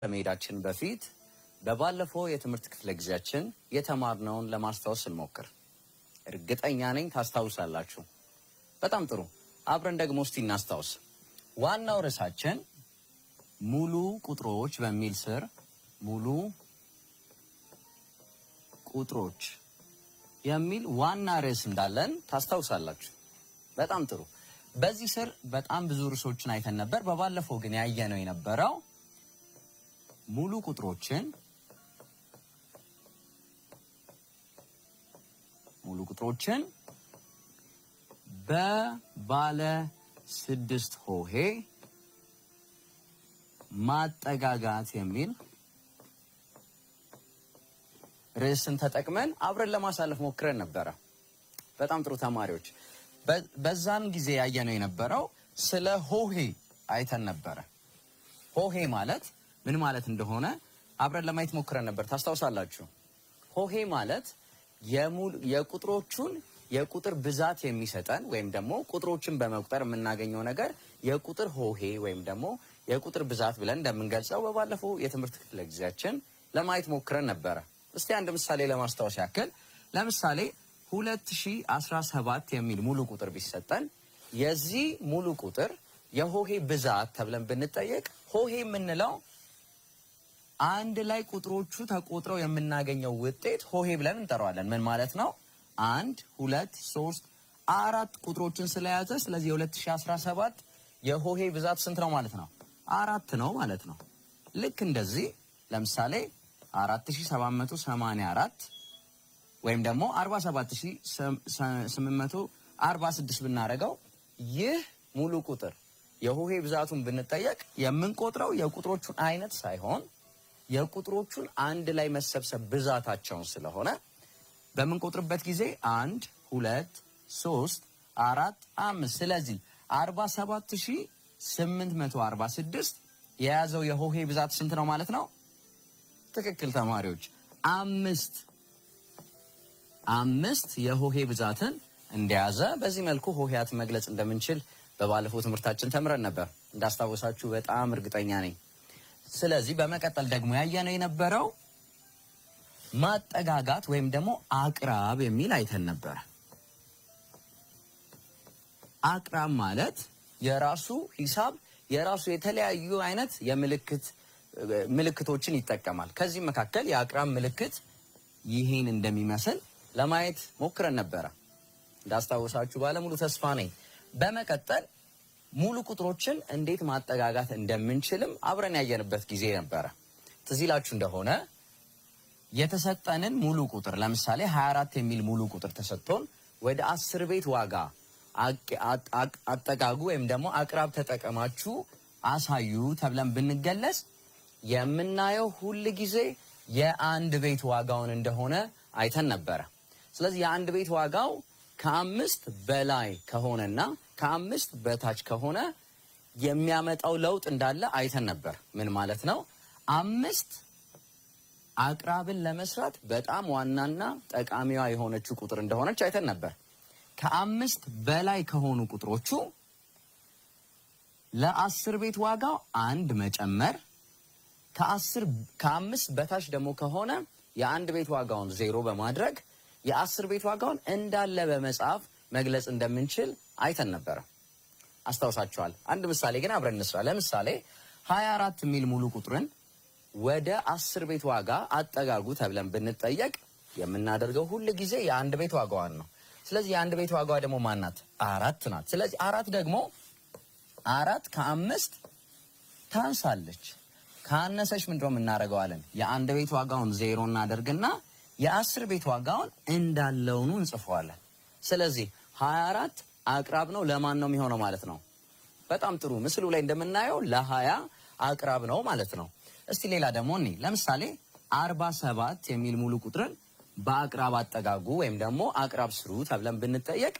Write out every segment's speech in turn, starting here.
ከመሄዳችን በፊት በባለፈው የትምህርት ክፍለ ጊዜያችን የተማርነውን ለማስታወስ እንሞክር። እርግጠኛ ነኝ ታስታውሳላችሁ። በጣም ጥሩ። አብረን ደግሞ እስቲ እናስታውስ። ዋናው ርዕሳችን ሙሉ ቁጥሮች በሚል ስር ሙሉ ቁጥሮች የሚል ዋና ርዕስ እንዳለን ታስታውሳላችሁ። በጣም ጥሩ። በዚህ ስር በጣም ብዙ ርዕሶችን አይተን ነበር። በባለፈው ግን ያየነው የነበረው ሙሉ ቁጥሮችን ሙሉ ቁጥሮችን በባለ ስድስት ሆሄ ማጠጋጋት የሚል ርዕስን ተጠቅመን አብረን ለማሳለፍ ሞክረን ነበረ። በጣም ጥሩ ተማሪዎች፣ በዛን ጊዜ ያየነው የነበረው ስለ ሆሄ አይተን ነበረ። ሆሄ ማለት ምን ማለት እንደሆነ አብረን ለማየት ሞክረን ነበር። ታስታውሳላችሁ? ሆሄ ማለት የቁጥሮቹን የቁጥር ብዛት የሚሰጠን ወይም ደግሞ ቁጥሮችን በመቁጠር የምናገኘው ነገር የቁጥር ሆሄ ወይም ደግሞ የቁጥር ብዛት ብለን እንደምንገልጸው በባለፈው የትምህርት ክፍለ ጊዜያችን ለማየት ሞክረን ነበረ። እስቲ አንድ ምሳሌ ለማስታወስ ያክል ለምሳሌ 2017 የሚል ሙሉ ቁጥር ቢሰጠን የዚህ ሙሉ ቁጥር የሆሄ ብዛት ተብለን ብንጠየቅ ሆሄ የምንለው አንድ ላይ ቁጥሮቹ ተቆጥረው የምናገኘው ውጤት ሆሄ ብለን እንጠራዋለን። ምን ማለት ነው? አንድ፣ ሁለት፣ ሶስት፣ አራት ቁጥሮችን ስለያዘ ስለዚህ የ2017 የሆሄ ብዛት ስንት ነው ማለት ነው? አራት ነው ማለት ነው። ልክ እንደዚህ ለምሳሌ 4784 ወይም ደግሞ 47846 ብናደርገው ይህ ሙሉ ቁጥር የሆሄ ብዛቱን ብንጠየቅ የምንቆጥረው የቁጥሮቹን አይነት ሳይሆን የቁጥሮቹን አንድ ላይ መሰብሰብ ብዛታቸውን ስለሆነ በምንቆጥርበት ጊዜ አንድ፣ ሁለት፣ ሶስት፣ አራት፣ አምስት፣ ስለዚህ 47846 የያዘው የሆሄ ብዛት ስንት ነው ማለት ነው? ትክክል ተማሪዎች፣ አምስት። አምስት የሆሄ ብዛትን እንደያዘ በዚህ መልኩ ሆሄያት መግለጽ እንደምንችል በባለፈው ትምህርታችን ተምረን ነበር። እንዳስታወሳችሁ በጣም እርግጠኛ ነኝ። ስለዚህ በመቀጠል ደግሞ ያየነው የነበረው ማጠጋጋት ወይም ደግሞ አቅራብ የሚል አይተን ነበር። አቅራብ ማለት የራሱ ሂሳብ የራሱ የተለያዩ አይነት የምልክት ምልክቶችን ይጠቀማል። ከዚህ መካከል የአቅራብ ምልክት ይህን እንደሚመስል ለማየት ሞክረን ነበረ። እንዳስታወሳችሁ ባለሙሉ ተስፋ ነኝ። በመቀጠል ሙሉ ቁጥሮችን እንዴት ማጠጋጋት እንደምንችልም አብረን ያየንበት ጊዜ ነበረ። ትዝ ይላችሁ እንደሆነ የተሰጠንን ሙሉ ቁጥር ለምሳሌ 24 የሚል ሙሉ ቁጥር ተሰጥቶን ወደ 10 ቤት ዋጋ አጠጋጉ ወይም ደግሞ አቅራብ ተጠቀማችሁ አሳዩ ተብለን ብንገለጽ የምናየው ሁል ጊዜ የአንድ ቤት ዋጋውን እንደሆነ አይተን ነበረ። ስለዚህ የአንድ ቤት ዋጋው ከአምስት በላይ ከሆነና ከአምስት በታች ከሆነ የሚያመጣው ለውጥ እንዳለ አይተን ነበር። ምን ማለት ነው? አምስት አቅራብን ለመስራት በጣም ዋናና ጠቃሚዋ የሆነችው ቁጥር እንደሆነች አይተን ነበር። ከአምስት በላይ ከሆኑ ቁጥሮቹ ለአስር ቤት ዋጋው አንድ መጨመር፣ ከአምስት በታች ደግሞ ከሆነ የአንድ ቤት ዋጋውን ዜሮ በማድረግ የአስር ቤት ዋጋውን እንዳለ በመጻፍ መግለጽ እንደምንችል አይተን ነበረ። አስታውሳችኋል። አንድ ምሳሌ ግን አብረን እንስራ። ለምሳሌ 24 የሚል ሙሉ ቁጥርን ወደ 10 ቤት ዋጋ አጠጋጉ ተብለን ብንጠየቅ የምናደርገው ሁል ጊዜ የአንድ ቤት ዋጋዋን ነው። ስለዚህ የአንድ ቤት ዋጋዋ ደግሞ ማን ናት? አራት ናት። ስለዚህ አራት ደግሞ አራት ከአምስት ታንሳለች። ካነሰች ምንድነው የምናደርገው አለን? የአንድ ቤት ዋጋውን ዜሮ እናደርግና የአስር ቤት ዋጋውን እንዳለውኑ እንጽፈዋለን። ስለዚህ 24 አቅራብ ነው። ለማን ነው የሚሆነው ማለት ነው? በጣም ጥሩ። ምስሉ ላይ እንደምናየው ለ20 አቅራብ ነው ማለት ነው። እስቲ ሌላ ደግሞ እኔ ለምሳሌ 47 የሚል ሙሉ ቁጥርን በአቅራብ አጠጋጉ ወይም ደግሞ አቅራብ ስሩ ተብለን ብንጠየቅ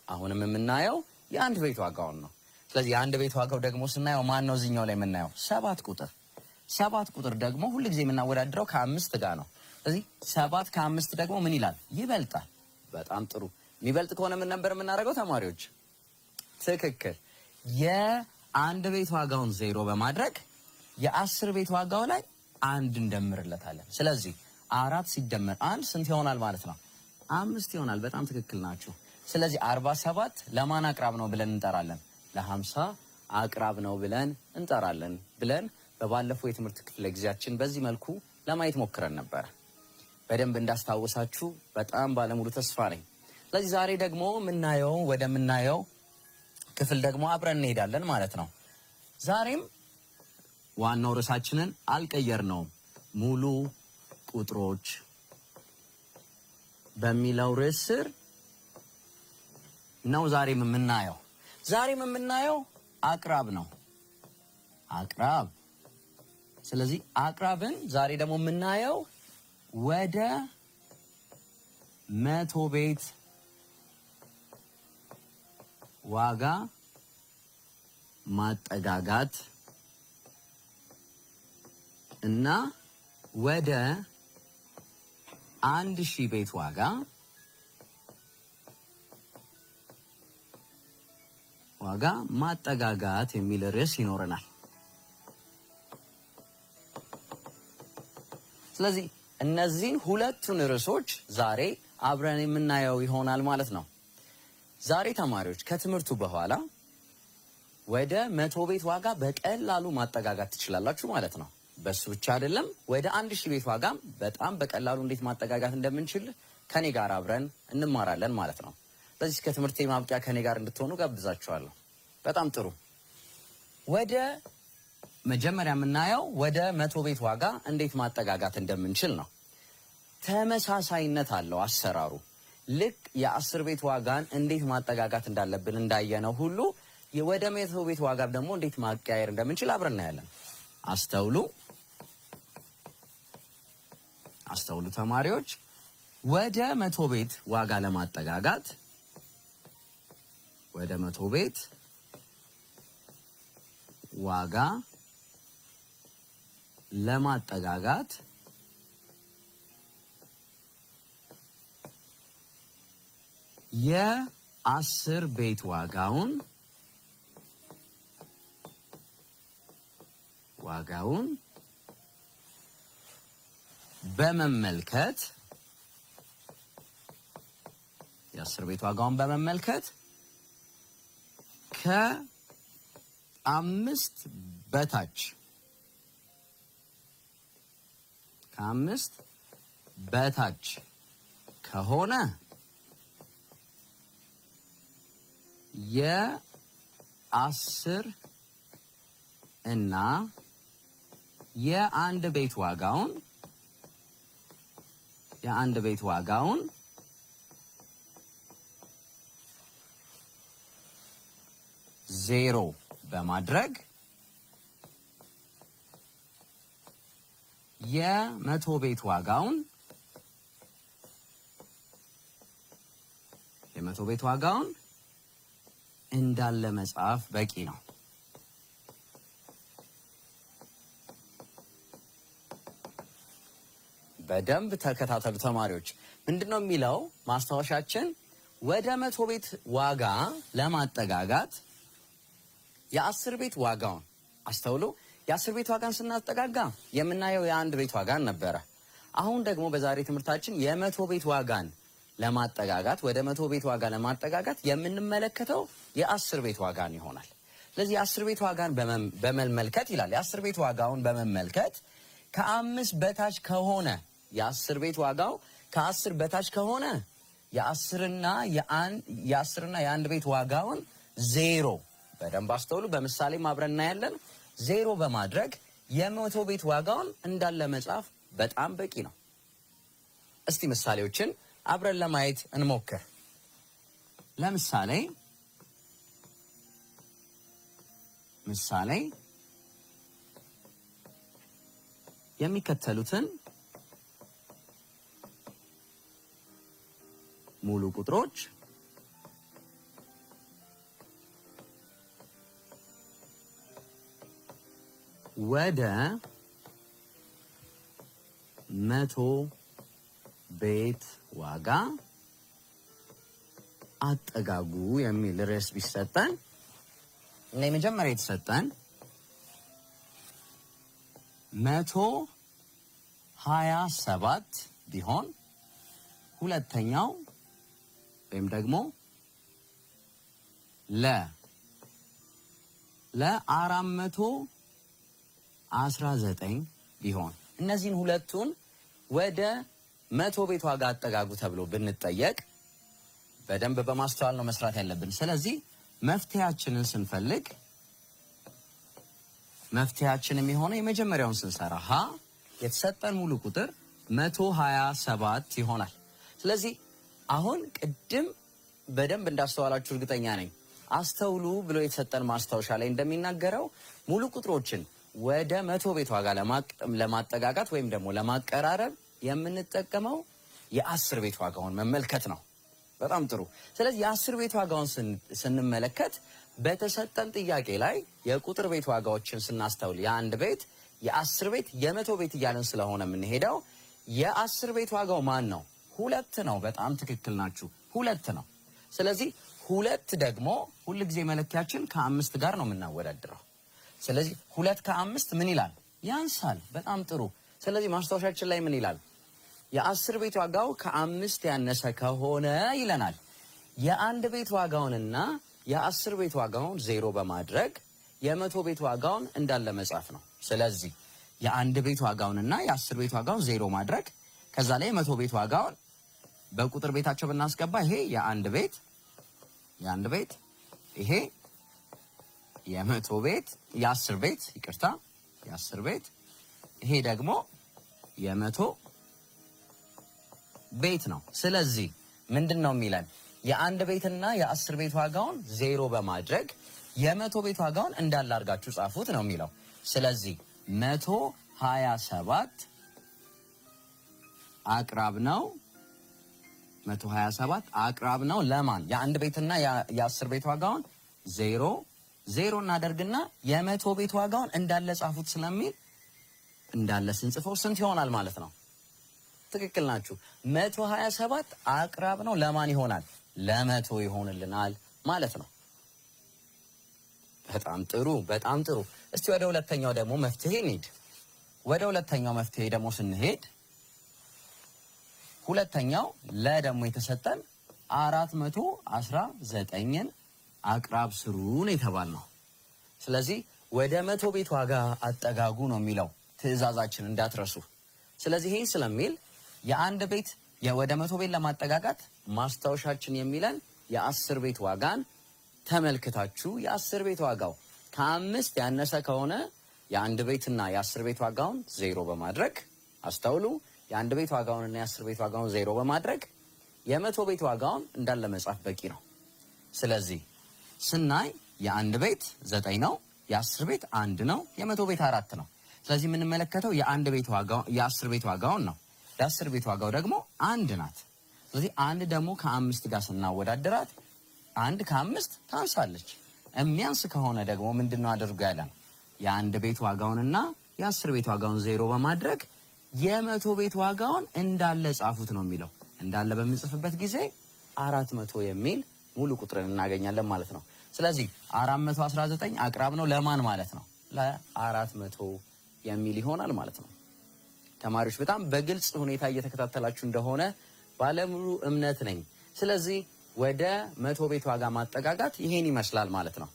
አሁንም የምናየው የአንድ ቤት ዋጋውን ነው። ስለዚህ የአንድ ቤት ዋጋው ደግሞ ስናየው ማን ነው እዚህኛው ላይ የምናየው? ሰባት ቁጥር። ሰባት ቁጥር ደግሞ ሁልጊዜ የምናወዳድረው ከአምስት ጋር ነው። ስለዚህ ሰባት ከአምስት ደግሞ ምን ይላል? ይበልጣል። በጣም ጥሩ። የሚበልጥ ከሆነ ምን ነበር የምናደርገው ተማሪዎች? ትክክል። የአንድ ቤት ዋጋውን ዜሮ በማድረግ የአስር ቤት ዋጋው ላይ አንድ እንደምርለታለን። ስለዚህ 4 ሲደመር 1 ስንት ይሆናል ማለት ነው? 5 ይሆናል። በጣም ትክክል ናችሁ። ስለዚህ 47 ለማን አቅራብ ነው ብለን እንጠራለን? ለ50 አቅራብ ነው ብለን እንጠራለን ብለን በባለፈው የትምህርት ክፍለ ጊዜያችን በዚህ መልኩ ለማየት ሞክረን ነበር። በደንብ እንዳስታወሳችሁ በጣም ባለሙሉ ተስፋ ነኝ። ስለዚህ ዛሬ ደግሞ ወደምናየው ክፍል ደግሞ አብረን እንሄዳለን ማለት ነው። ዛሬም ዋናው ርዕሳችንን አልቀየርነውም። ሙሉ ቁጥሮች በሚለው ርዕስ ስር ነው ዛሬም የምናየው። ዛሬም የምናየው አቅራብ ነው። አቅራብ። ስለዚህ አቅራብን ዛሬ ደግሞ የምናየው ወደ መቶ ቤት ዋጋ ማጠጋጋት እና ወደ 1000 ቤት ዋጋ ማጠጋጋት የሚል ርዕስ ይኖረናል። ስለዚህ እነዚህን ሁለቱን ርዕሶች ዛሬ አብረን የምናየው ይሆናል ማለት ነው። ዛሬ ተማሪዎች ከትምህርቱ በኋላ ወደ መቶ ቤት ዋጋ በቀላሉ ማጠጋጋት ትችላላችሁ ማለት ነው። በሱ ብቻ አይደለም፣ ወደ 1000 ቤት ዋጋም በጣም በቀላሉ እንዴት ማጠጋጋት እንደምንችል ከኔ ጋር አብረን እንማራለን ማለት ነው። በዚህ ከትምህርቴ ማብቂያ ከኔ ጋር እንድትሆኑ ጋብዛችኋለሁ። በጣም ጥሩ። ወደ መጀመሪያ የምናየው ወደ መቶ ቤት ዋጋ እንዴት ማጠጋጋት እንደምንችል ነው። ተመሳሳይነት አለው አሰራሩ። ልክ የአስር ቤት ዋጋን እንዴት ማጠጋጋት እንዳለብን እንዳየነው ሁሉ ወደ መቶ ቤት ዋጋ ደግሞ እንዴት ማቀያየር እንደምንችል አብረን እናያለን። አስተውሉ ተማሪዎች። ወደ መቶ ቤት ዋጋ ለማጠጋጋት ወደ መቶ ቤት ዋጋ ለማጠጋጋት የአስር ቤት ዋጋውን በመመልከት የአስር ቤት ዋጋውን በመመልከት ከአምስት በታች ከአምስት በታች ከሆነ የአስር እና የአንድ ቤት ዋጋውን የአንድ ቤት ዋጋውን 0 በማድረግ የመቶ ቤት ዋጋውን የመቶ ቤት ዋጋውን እንዳለ መጻፍ በቂ ነው። በደንብ ተከታተሉ ተማሪዎች። ምንድነው የሚለው ማስታወሻችን? ወደ መቶ ቤት ዋጋ ለማጠጋጋት የአስር ቤት ዋጋውን አስተውሉ። የአስር ቤት ዋጋን ስናጠጋጋ የምናየው የአንድ ቤት ዋጋን ነበረ። አሁን ደግሞ በዛሬ ትምህርታችን የመቶ ቤት ዋጋን ለማጠጋጋት ወደ መቶ ቤት ዋጋ ለማጠጋጋት የምንመለከተው የአስር ቤት ዋጋን ይሆናል። ስለዚህ የአስር ቤት ዋጋን በመመልከት ይላል። የአስር ቤት ዋጋውን በመመልከት ከአምስት በታች ከሆነ የአስር ቤት ዋጋው ከአስር በታች ከሆነ የአስርና የአንድ ቤት ዋጋውን 0 በደንብ አስተውሉ። በምሳሌም አብረን እናያለን። 0 በማድረግ የመቶ ቤት ዋጋውን እንዳለ መጻፍ በጣም በቂ ነው። እስቲ ምሳሌዎችን አብረን ለማየት እንሞክር። ለምሳሌ ምሳሌ የሚከተሉትን ሙሉ ቁጥሮች ወደ መቶ ቤት ዋጋ አጠጋጉ የሚል ርዕስ ቢሰጠን እና የመጀመሪያ የተሰጠን 127 ቢሆን ሁለተኛው ወይም ደግሞ ለ ለ419 ቢሆን እነዚህን ሁለቱን ወደ መቶ ቤት ዋጋ አጠጋጉ ተብሎ ብንጠየቅ በደንብ በማስተዋል ነው መስራት ያለብን። ስለዚህ መፍትሄያችንን ስንፈልግ መፍትሄያችን የሚሆነው የመጀመሪያውን ስንሰራ ሀ የተሰጠን ሙሉ ቁጥር 127 ይሆናል። ስለዚህ አሁን ቅድም በደንብ እንዳስተዋላችሁ እርግጠኛ ነኝ። አስተውሉ ብሎ የተሰጠን ማስታወሻ ላይ እንደሚናገረው ሙሉ ቁጥሮችን ወደ መቶ ቤት ዋጋ ለማጠጋጋት ወይም ደግሞ ለማቀራረብ የምንጠቀመው የአስር ቤት ዋጋውን መመልከት ነው። በጣም ጥሩ። ስለዚህ የአስር ቤት ዋጋውን ስንመለከት በተሰጠን ጥያቄ ላይ የቁጥር ቤት ዋጋዎችን ስናስተውል የአንድ ቤት፣ የአስር ቤት፣ የመቶ ቤት እያለን ስለሆነ የምንሄደው የአስር ቤት ዋጋው ማን ነው? ሁለት ነው። በጣም ትክክል ናችሁ። ሁለት ነው። ስለዚህ ሁለት ደግሞ ሁልጊዜ መለኪያችን ከአምስት ጋር ነው የምናወዳድረው። ስለዚህ ሁለት ከአምስት ምን ይላል? ያንሳል። በጣም ጥሩ። ስለዚህ ማስታወሻችን ላይ ምን ይላል? የአስር ቤት ዋጋው ከአምስት ያነሰ ከሆነ ይለናል። የአንድ ቤት ዋጋውንና የአስር ቤት ዋጋውን ዜሮ በማድረግ የመቶ ቤት ዋጋውን እንዳለ መጻፍ ነው። ስለዚህ የአንድ ቤት ዋጋውንና የአስር ቤት ዋጋውን ዜሮ ማድረግ፣ ከዛ ላይ የመቶ ቤት ዋጋውን በቁጥር ቤታቸው ብናስገባ ይሄ የአንድ ቤት፣ የአንድ ቤት፣ ይሄ የመቶ ቤት፣ የአስር ቤት፣ ይቅርታ፣ የአስር ቤት፣ ይሄ ደግሞ የመቶ ቤት ነው። ስለዚህ ምንድን ነው የሚለን? የአንድ ቤትና የአስር ቤት ዋጋውን ዜሮ በማድረግ የመቶ ቤት ዋጋውን እንዳለ አድርጋችሁ ጻፉት ነው የሚለው። ስለዚህ 127 አቅራብ ነው። 127 አቅራብ ነው ለማን? የአንድ ቤትና የአስር ቤት ዋጋውን ዜሮ ዜሮ እናደርግና የመቶ ቤት ዋጋውን እንዳለ ጻፉት ስለሚል እንዳለ ስንጽፈው ስንት ይሆናል ማለት ነው? ትክክል ናችሁ። 127 አቅራብ ነው ለማን ይሆናል? ለመቶ ይሆንልናል ማለት ነው። በጣም ጥሩ፣ በጣም ጥሩ። እስቲ ወደ ሁለተኛው ደግሞ መፍትሄ እንሂድ። ወደ ሁለተኛው መፍትሄ ደግሞ ስንሄድ ሁለተኛው ለ ደግሞ የተሰጠን 419ን አቅራብ ስሩ ነው የተባልነው። ስለዚህ ወደ መቶ ቤት ዋጋ አጠጋጉ ነው የሚለው ትዕዛዛችን፣ እንዳትረሱ። ስለዚህ ይሄን ስለሚል የአንድ ቤት ወደ መቶ ቤት ለማጠጋጋት ማስታወሻችን የሚለን የአስር ቤት ዋጋን ተመልክታችሁ የአስር ቤት ዋጋው ከአምስት ያነሰ ከሆነ የአንድ ቤትና የአስር ቤት ዋጋውን ዜሮ በማድረግ፣ አስተውሉ፣ የአንድ ቤት ዋጋውንና የአስር ቤት ዋጋውን ዜሮ በማድረግ የመቶ ቤት ዋጋውን እንዳለ መጻፍ በቂ ነው። ስለዚህ ስናይ የአንድ ቤት 9 ነው፣ የአስር ቤት 1 ነው፣ የመቶ ቤት 4 ነው። ስለዚህ የምንመለከተው የአንድ ቤት ዋጋው የአስር ቤት ዋጋውን ነው። የአስር ቤት ዋጋው ደግሞ 1 ናት። ስለዚህ 1 ደግሞ ከአምስት ጋር ስናወዳደራት 1 ከአምስት ታንሳለች። የሚያንስ ከሆነ ደግሞ ምንድነው አድርጎ ያለን? የአንድ ቤት ዋጋውንና የአስር ቤት ዋጋውን ዜሮ በማድረግ የመቶ ቤት ዋጋውን እንዳለ ጻፉት ነው የሚለው። እንዳለ በምንጽፍበት ጊዜ 400 የሚል ሙሉ ቁጥርን እናገኛለን ማለት ነው። ስለዚህ 419 አቅራብ ነው ለማን ማለት ነው? ለ400 የሚል ይሆናል ማለት ነው። ተማሪዎች በጣም በግልጽ ሁኔታ እየተከታተላችሁ እንደሆነ ባለሙሉ እምነት ነኝ። ስለዚህ ወደ መቶ ቤት ዋጋ ማጠጋጋት ይሄን ይመስላል ማለት ነው።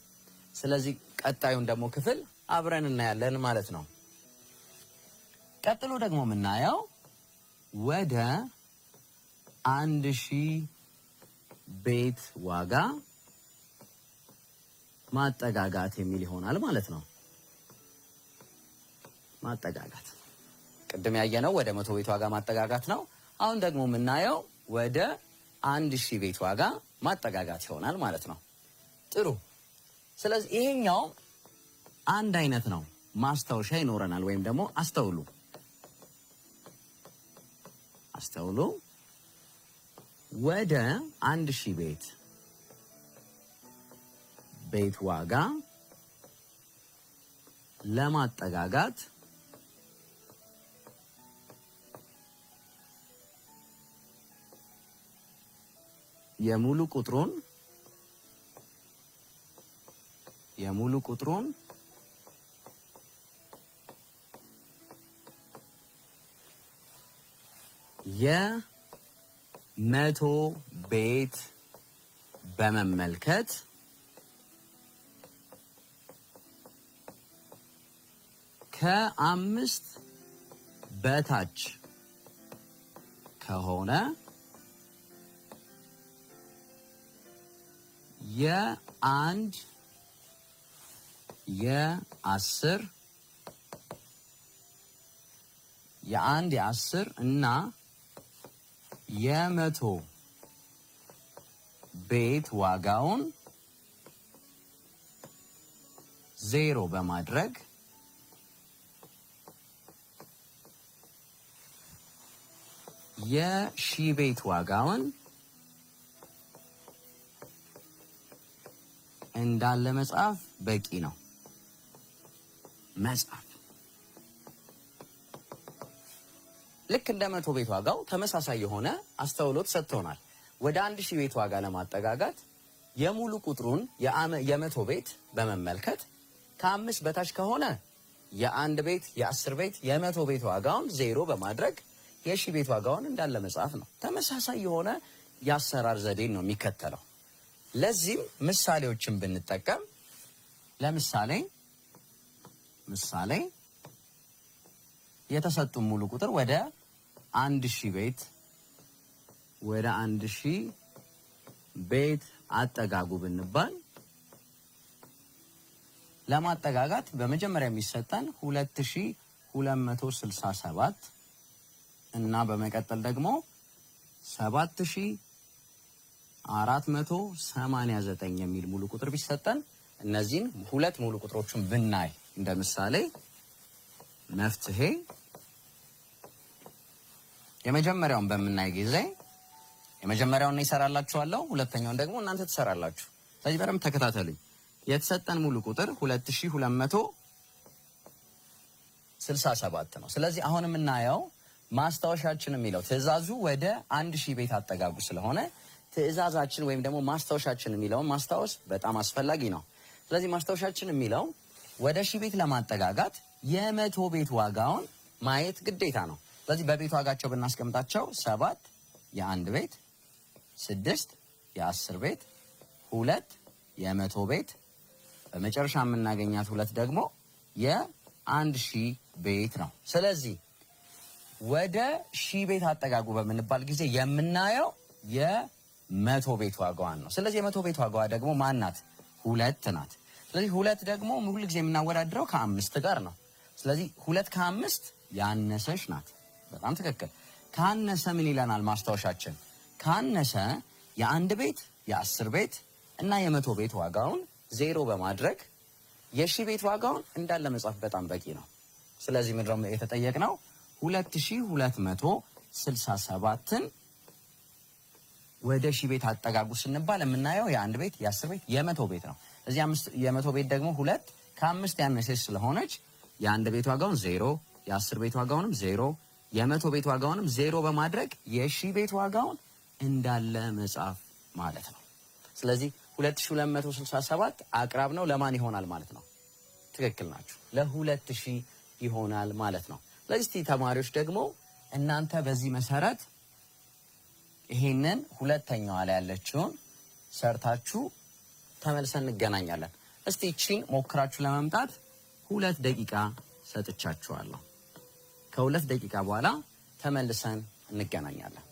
ስለዚህ ቀጣዩን ደግሞ ክፍል አብረን እናያለን ማለት ነው። ቀጥሎ ደግሞ የምናየው ወደ 1000 ቤት ዋጋ ማጠጋጋት የሚል ይሆናል ማለት ነው። ማጠጋጋት ቅድም ያየነው ወደ 100 ቤት ዋጋ ማጠጋጋት ነው። አሁን ደግሞ የምናየው ወደ 1000 ቤት ዋጋ ማጠጋጋት ይሆናል ማለት ነው። ጥሩ። ስለዚህ ይሄኛው አንድ አይነት ነው። ማስታወሻ ይኖረናል ወይም ደግሞ አስተውሉ፣ አስተውሉ ወደ 1000 ቤት ዋጋ ለማጠጋጋት የሙሉ ቁጥሩን የሙሉ ቁጥሩን የመቶ ቤት በመመልከት ከአምስት በታች ከሆነ የአንድ የአስር የአንድ የአስር እና የመቶ ቤት ዋጋውን ዜሮ በማድረግ የሺ ቤት ዋጋውን እንዳለ መጻፍ በቂ ነው። መጻፍ ልክ እንደ መቶ ቤት ዋጋው ተመሳሳይ የሆነ አስተውሎት ሰጥቶናል። ወደ 1000 ቤት ዋጋ ለማጠጋጋት የሙሉ ቁጥሩን የመቶ ቤት በመመልከት ከአምስት በታች ከሆነ የአንድ ቤት የአስር ቤት የመቶ ቤት ዋጋውን ዜሮ በማድረግ የሺ ቤት ዋጋውን እንዳለ መጻፍ ነው። ተመሳሳይ የሆነ የአሰራር ዘዴን ነው የሚከተለው። ለዚህም ምሳሌዎችን ብንጠቀም ለምሳሌ ምሳሌ የተሰጡ ሙሉ ቁጥር ወደ 1000 ቤት ወደ 1000 ቤት አጠጋጉ ብንባል ለማጠጋጋት በመጀመሪያ የሚሰጠን 2267 እና በመቀጠል ደግሞ 7489 የሚል ሙሉ ቁጥር ቢሰጠን እነዚህን ሁለት ሙሉ ቁጥሮችን ብናይ እንደ ምሳሌ መፍትሄ የመጀመሪያውን በምናይ ጊዜ የመጀመሪያውን እሰራላችኋለሁ፣ ሁለተኛውን ደግሞ እናንተ ትሰራላችሁ። ስለዚህ በደንብ ተከታተሉኝ። የተሰጠን ሙሉ ቁጥር 2267 ነው። ስለዚህ አሁን የምናየው ማስታወሻችን የሚለው ትዕዛዙ ወደ 1000 ቤት አጠጋጉ ስለሆነ ትዕዛዛችን ወይም ደግሞ ማስታወሻችን የሚለውን ማስታወስ በጣም አስፈላጊ ነው። ስለዚህ ማስታወሻችን የሚለው ወደ ሺህ ቤት ለማጠጋጋት የመቶ ቤት ዋጋውን ማየት ግዴታ ነው። ስለዚህ በቤት ዋጋቸው ብናስቀምጣቸው 7 የአንድ ቤት፣ 6 የአስር ቤት፣ 2 የመቶ ቤት፣ በመጨረሻ የምናገኛት 2 ደግሞ የ1000 ቤት ነው። ስለዚህ ወደ ሺህ ቤት አጠጋጉ በምንባል ጊዜ የምናየው የመቶ ቤት ዋጋዋን ነው። ስለዚህ የመቶ ቤት ዋጋዋ ደግሞ ማን ናት? 2 ናት። ስለዚህ 2 ደግሞ ሁሉ ጊዜ የምናወዳድረው ከአምስት ጋር ነው። ስለዚህ 2 ከአምስት ያነሰች ናት። በጣም ትክክል። ካነሰ ምን ይለናል ማስታወሻችን? ካነሰ የአንድ ቤት የአስር ቤት እና የመቶ ቤት ዋጋውን ዜሮ በማድረግ የሺህ ቤት ዋጋውን እንዳለ መጻፍ በጣም በቂ ነው። ስለዚህ ምንድነው የተጠየቅነው? 2267ን ወደ ሺህ ቤት አጠጋጉ ስንባል የምናየው የአንድ ቤት የአስር ቤት የመቶ ቤት ነው። እዚህ አምስት የመቶ ቤት ደግሞ 2 ከአምስት ያነሰች ስለሆነች የአንድ ቤት ዋጋውን ዜሮ፣ የአስር ቤት ዋጋውንም ዜሮ፣ የመቶ ቤት ዋጋውንም ዜሮ በማድረግ የሺህ ቤት ዋጋውን እንዳለ መጻፍ ማለት ነው። ስለዚህ 2267 አቅራብ ነው ለማን ይሆናል ማለት ነው? ትክክል ናችሁ፣ ለ2000 ይሆናል ማለት ነው። ስለዚህ እስቲ ተማሪዎች ደግሞ እናንተ በዚህ መሰረት ይሄንን ሁለተኛዋ ላይ ያለችውን ሰርታችሁ ተመልሰን እንገናኛለን። እስቲ እቺን ሞክራችሁ ለመምጣት 2 ደቂቃ ሰጥቻችኋለሁ። ከሁለት ደቂቃ በኋላ ተመልሰን እንገናኛለን።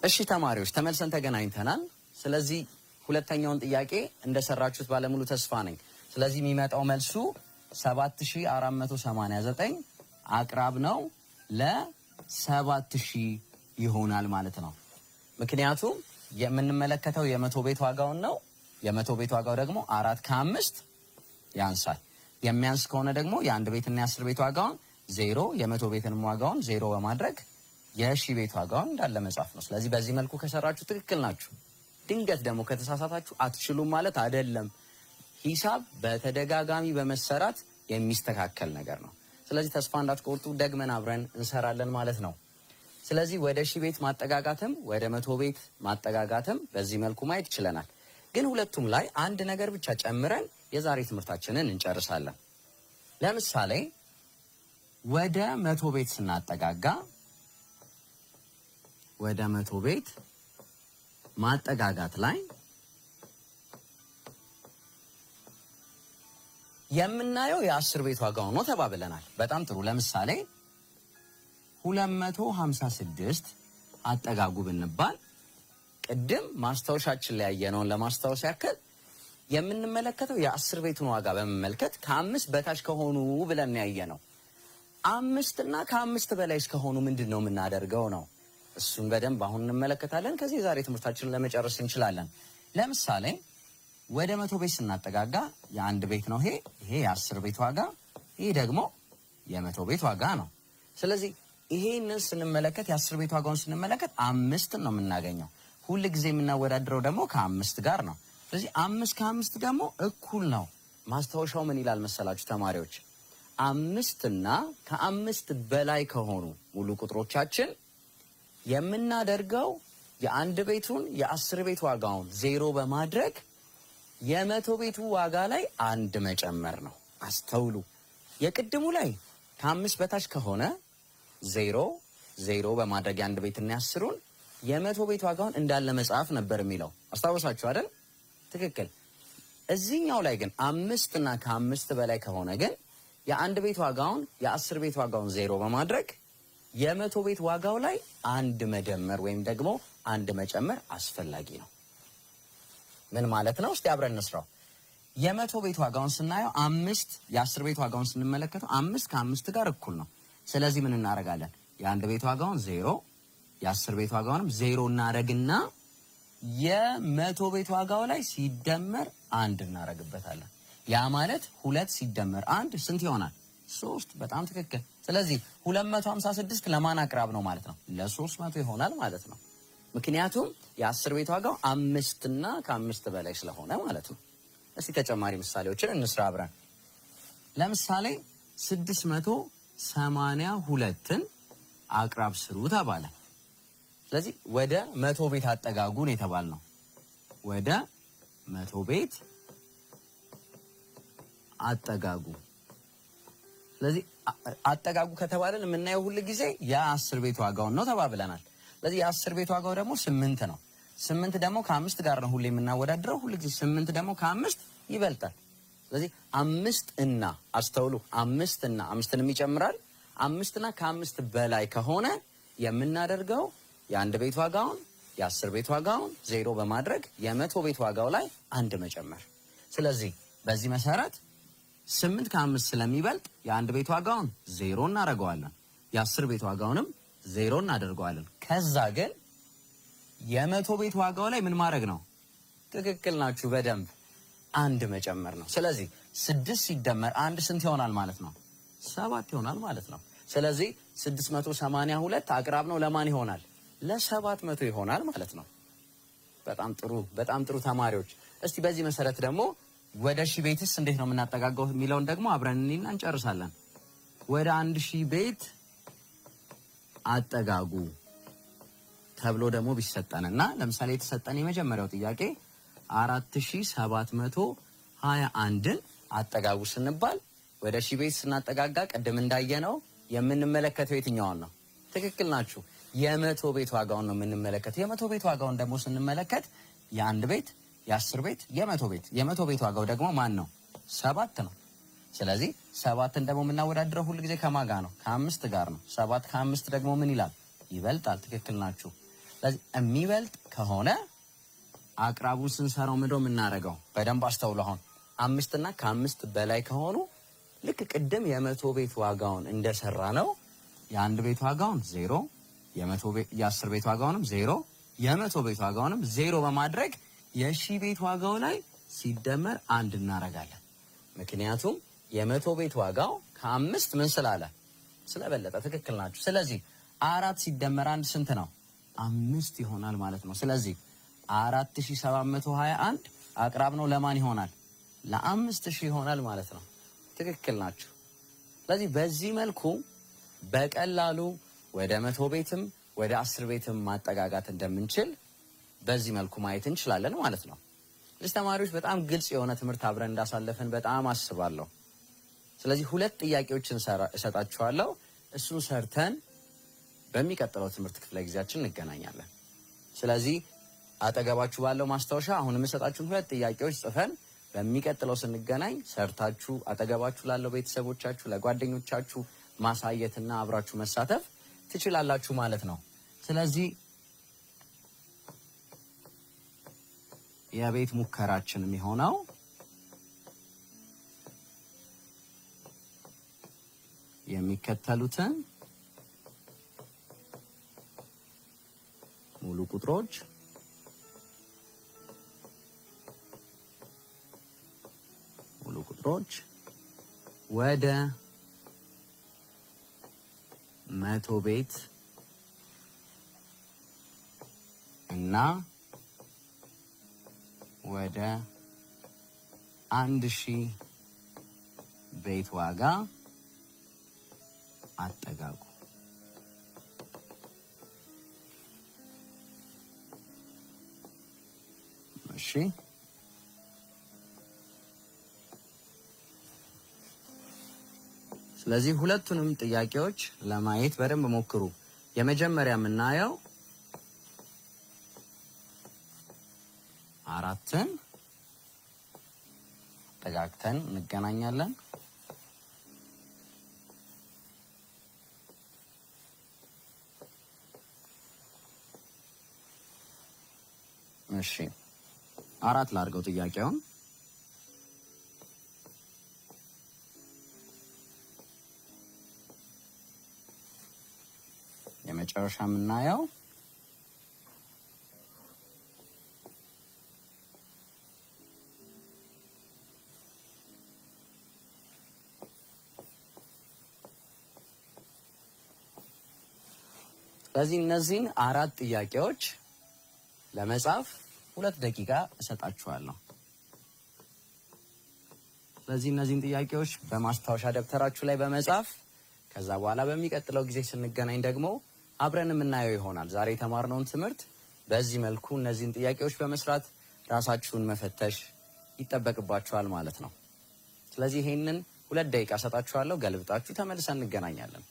እሺ ተማሪዎች ተመልሰን ተገናኝተናል። ስለዚህ ሁለተኛውን ጥያቄ እንደሰራችሁት ባለሙሉ ተስፋ ነኝ። ስለዚህ የሚመጣው መልሱ 7489 አቅራብ ነው ለ7000 ይሆናል ማለት ነው። ምክንያቱም የምንመለከተው የመቶ ቤት ዋጋውን ነው። የመቶ ቤት ዋጋው ደግሞ 4 ከ5 ያንሳል። የሚያንስ ከሆነ ደግሞ የአንድ ቤትና የአስር ቤት ዋጋውን 0፣ የመቶ ቤትንም ዋጋውን 0 በማድረግ የሺ ቤት ዋጋውን እንዳለ መጻፍ ነው። ስለዚህ በዚህ መልኩ ከሰራችሁ ትክክል ናችሁ። ድንገት ደግሞ ከተሳሳታችሁ አትችሉም ማለት አይደለም። ሂሳብ በተደጋጋሚ በመሰራት የሚስተካከል ነገር ነው። ስለዚህ ተስፋ እንዳትቆርጡ፣ ደግመን አብረን እንሰራለን ማለት ነው። ስለዚህ ወደ ሺህ ቤት ማጠጋጋትም ወደ መቶ ቤት ማጠጋጋትም በዚህ መልኩ ማየት ችለናል። ግን ሁለቱም ላይ አንድ ነገር ብቻ ጨምረን የዛሬ ትምህርታችንን እንጨርሳለን። ለምሳሌ ወደ መቶ ቤት ስናጠጋጋ ወደ መቶ ቤት ማጠጋጋት ላይ የምናየው የአስር ቤት ዋጋው ነው ተባብለናል። በጣም ጥሩ። ለምሳሌ 256 አጠጋጉ ብንባል ቅድም ማስታወሻችን ላይ ያየነውን ለማስታወስ ያክል የምንመለከተው የአስር ቤቱን ዋጋ በመመልከት ከአምስት በታች ከሆኑ ብለን ያየነው አምስት እና ከአምስት በላይ እስከሆኑ ምንድን ነው የምናደርገው ነው። እሱን በደንብ አሁን እንመለከታለን። ከዚህ የዛሬ ትምህርታችንን ለመጨረስ እንችላለን። ለምሳሌ ወደ መቶ ቤት ስናጠጋጋ የአንድ ቤት ነው ይሄ የአስር ቤት ዋጋ፣ ይሄ ደግሞ የመቶ ቤት ዋጋ ነው። ስለዚህ ይሄንን ስንመለከት የአስር ቤት ዋጋውን ስንመለከት አምስትን ነው የምናገኘው። ሁል ጊዜ የምናወዳድረው ደግሞ ከአምስት ጋር ነው። ስለዚህ አምስት ከአምስት ደግሞ እኩል ነው። ማስታወሻው ምን ይላል መሰላችሁ ተማሪዎች? አምስት እና ከአምስት በላይ ከሆኑ ሙሉ ቁጥሮቻችን የምናደርገው የአንድ ቤቱን የአስር ቤት ዋጋውን ዜሮ በማድረግ የመቶ ቤቱ ዋጋ ላይ አንድ መጨመር ነው። አስተውሉ። የቅድሙ ላይ ከአምስት በታች ከሆነ ዜሮ ዜሮ በማድረግ የአንድ ቤትና የአስሩን የመቶ ቤት ዋጋውን እንዳለ መጻፍ ነበር የሚለው አስታወሳችሁ አይደል? ትክክል። እዚህኛው ላይ ግን አምስት እና ከአምስት በላይ ከሆነ ግን የአንድ ቤት ዋጋውን የአስር ቤት ዋጋውን ዜሮ በማድረግ የመቶ ቤት ዋጋው ላይ አንድ መደመር ወይም ደግሞ አንድ መጨመር አስፈላጊ ነው። ምን ማለት ነው? እስቲ አብረን እንስራው። የመቶ ቤት ዋጋውን ስናየው አምስት፣ የአስር ቤት ዋጋውን ስንመለከተው አምስት ከአምስት ጋር እኩል ነው። ስለዚህ ምን እናደርጋለን? የአንድ ቤት ዋጋውን ዜሮ፣ የአስር ቤት ዋጋውንም ዜሮ እናደርግና የመቶ ቤት ዋጋው ላይ ሲደመር አንድ እናደርግበታለን። ያ ማለት ሁለት ሲደመር አንድ ስንት ይሆናል? ሶስት። በጣም ትክክል። ስለዚህ 256 ለማን አቅራብ ነው ማለት ነው? ለ300 ይሆናል ማለት ነው። ምክንያቱም የአስር ቤት ዋጋው አምስት እና ከአምስት በላይ ስለሆነ ማለት ነው። እስቲ ተጨማሪ ምሳሌዎችን እንስራ አብረን። ለምሳሌ 682ን አቅራብ ስሩ ተባለ። ስለዚህ ወደ መቶ ቤት አጠጋጉን የተባልነው ወደ መቶ ቤት አጠጋጉ። ስለዚህ አጠጋጉ ከተባለን የምናየው ሁል ጊዜ የአስር ቤት ዋጋውን ነው ተባብለናል። ስለዚህ የአስር ቤት ዋጋው ደግሞ ስምንት ነው። ስምንት ደግሞ ከአምስት ጋር ነው ሁሌ የምናወዳድረው። ሁል ጊዜ ስምንት ደግሞ ከአምስት ይበልጣል። ስለዚህ አምስት እና አስተውሉ፣ አምስት እና አምስትንም ይጨምራል። አምስት እና ከአምስት በላይ ከሆነ የምናደርገው የአንድ ቤት ዋጋውን የአስር ቤት ዋጋውን ዜሮ በማድረግ የመቶ ቤት ዋጋው ላይ አንድ መጨመር። ስለዚህ በዚህ መሰረት ስምንት ከአምስት ስለሚበልጥ የአንድ ቤት ዋጋውን ዜሮ እናደርገዋለን። የአስር ቤት ዋጋውንም ዜሮ እናደርገዋለን። ከዛ ግን የመቶ ቤት ዋጋው ላይ ምን ማድረግ ነው? ትክክል ናችሁ። በደንብ አንድ መጨመር ነው። ስለዚህ ስድስት ሲደመር አንድ ስንት ይሆናል ማለት ነው? ሰባት ይሆናል ማለት ነው። ስለዚህ 682 አቅራብ ነው ለማን ይሆናል? ለ700 ይሆናል ማለት ነው። በጣም ጥሩ፣ በጣም ጥሩ ተማሪዎች። እስቲ በዚህ መሰረት ደግሞ ወደ ሺህ ቤትስ እንዴት ነው የምናጠጋጋው የሚለውን ደግሞ አብረን እንይና እንጨርሳለን። ወደ አንድ ሺህ ቤት አጠጋጉ ተብሎ ደግሞ ቢሰጠንና ለምሳሌ የተሰጠን የመጀመሪያው ጥያቄ 4721ን አጠጋጉ ስንባል ወደ ሺህ ቤት ስናጠጋጋ ቅድም እንዳየነው የምንመለከተው የትኛውን ነው? ትክክል ናችሁ። የመቶ ቤት ዋጋውን ነው የምንመለከተው። የመቶ ቤት ዋጋውን ደግሞ ስንመለከት የአንድ ቤት፣ የአስር ቤት፣ የመቶ ቤት። የመቶ ቤት ዋጋው ደግሞ ማን ነው? ሰባት ነው። ስለዚህ ሰባትን ደግሞ የምናወዳድረው ሁል ጊዜ ከማን ጋር ነው? ከአምስት ጋር ነው። ሰባት ከአምስት ደግሞ ምን ይላል? ይበልጣል። ትክክል ናችሁ። ስለዚህ የሚበልጥ ከሆነ አቅራቡን ስንሰራው ምንድነው የምናደርገው? በደንብ አስተውሉ። አሁን 5 እና ከ5 በላይ ከሆኑ ልክ ቅድም የመቶ ቤት ዋጋውን እንደሰራ ነው የአንድ ቤት ዋጋውን 0 የአስር ቤት ዋጋውንም 0 የመቶ ቤት ዋጋውንም 0 በማድረግ የሺ ቤት ዋጋው ላይ ሲደመር 1 እናደርጋለን። ምክንያቱም የመቶ ቤት ዋጋው ከ5 ምን ስላለ ስለበለጠ። ትክክል ናችሁ። ስለዚህ 4 ሲደመር 1 ስንት ነው? 5 ይሆናል ማለት ነው። ስለዚህ 4721 አቅራብ ነው ለማን ይሆናል? ለ5000 ይሆናል ማለት ነው። ትክክል ናችሁ። ስለዚህ በዚህ መልኩ በቀላሉ ወደ 100 ቤትም ወደ 10 ቤትም ማጠጋጋት እንደምንችል በዚህ መልኩ ማየት እንችላለን ማለት ነው። ስለዚህ ተማሪዎች በጣም ግልጽ የሆነ ትምህርት አብረን እንዳሳለፍን በጣም አስባለሁ። ስለዚህ ሁለት ጥያቄዎችን እሰጣችኋለሁ። እሱን ሰርተን በሚቀጥለው ትምህርት ክፍለ ጊዜያችን እንገናኛለን። ስለዚህ አጠገባችሁ ባለው ማስታወሻ አሁን የምሰጣችሁን ሁለት ጥያቄዎች ጽፈን በሚቀጥለው ስንገናኝ ሰርታችሁ አጠገባችሁ ላለው ቤተሰቦቻችሁ፣ ለጓደኞቻችሁ ማሳየትና አብራችሁ መሳተፍ ትችላላችሁ ማለት ነው። ስለዚህ የቤት ሙከራችን የሚሆነው የሚከተሉትን ሙሉ ቁጥሮች ወደ 100 ቤት እና ወደ 1000 ቤት ዋጋ አጠጋጉ። እሺ፣ ስለዚህ ሁለቱንም ጥያቄዎች ለማየት በደንብ ሞክሩ። የመጀመሪያ የምናየው 4ን አጠጋግተን እንገናኛለን። እሺ፣ 4 ላድርገው ጥያቄውን። የመጨረሻ የምናየው ስለዚህ እነዚህን 4 ጥያቄዎች ለመጻፍ 2 ደቂቃ እሰጣችኋለሁ። ስለዚህ እነዚህን ጥያቄዎች በማስታወሻ ደብተራችሁ ላይ በመጻፍ ከዛ በኋላ በሚቀጥለው ጊዜ ስንገናኝ ደግሞ አብረን የምናየው ይሆናል። ዛሬ የተማርነውን ትምህርት በዚህ መልኩ እነዚህን ጥያቄዎች በመስራት ራሳችሁን መፈተሽ ይጠበቅባችኋል ማለት ነው። ስለዚህ ይሄንን 2 ደቂቃ እሰጣችኋለሁ። ገልብጣችሁ ተመልሰን እንገናኛለን።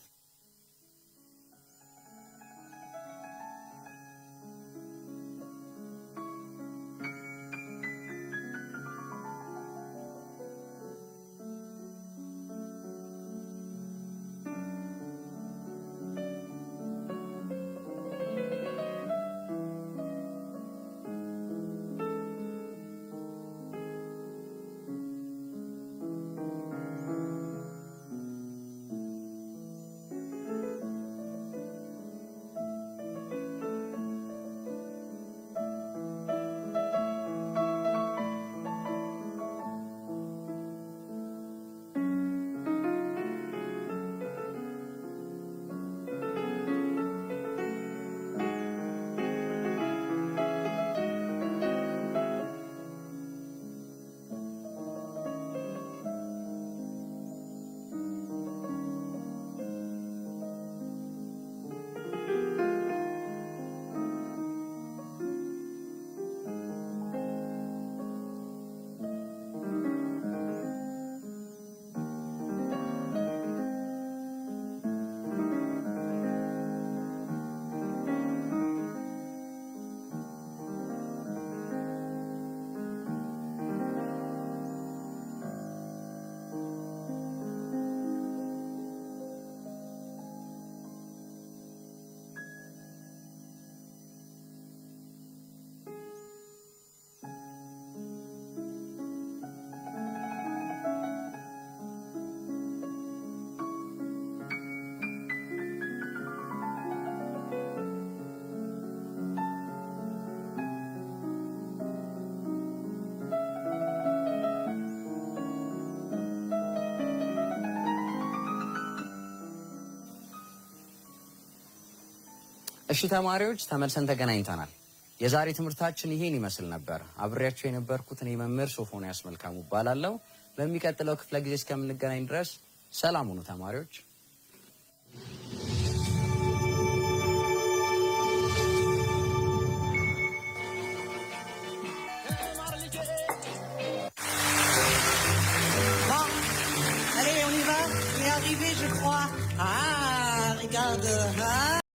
እሺ ተማሪዎች፣ ተመልሰን ተገናኝተናል። የዛሬ ትምህርታችን ይሄን ይመስል ነበር። አብሬያችሁ የነበርኩት እኔ መምህር ሶፎንያስ መልካሙ እባላለሁ። በሚቀጥለው ክፍለ ጊዜ እስከምንገናኝ ድረስ ሰላም ሁኑ ተማሪዎች።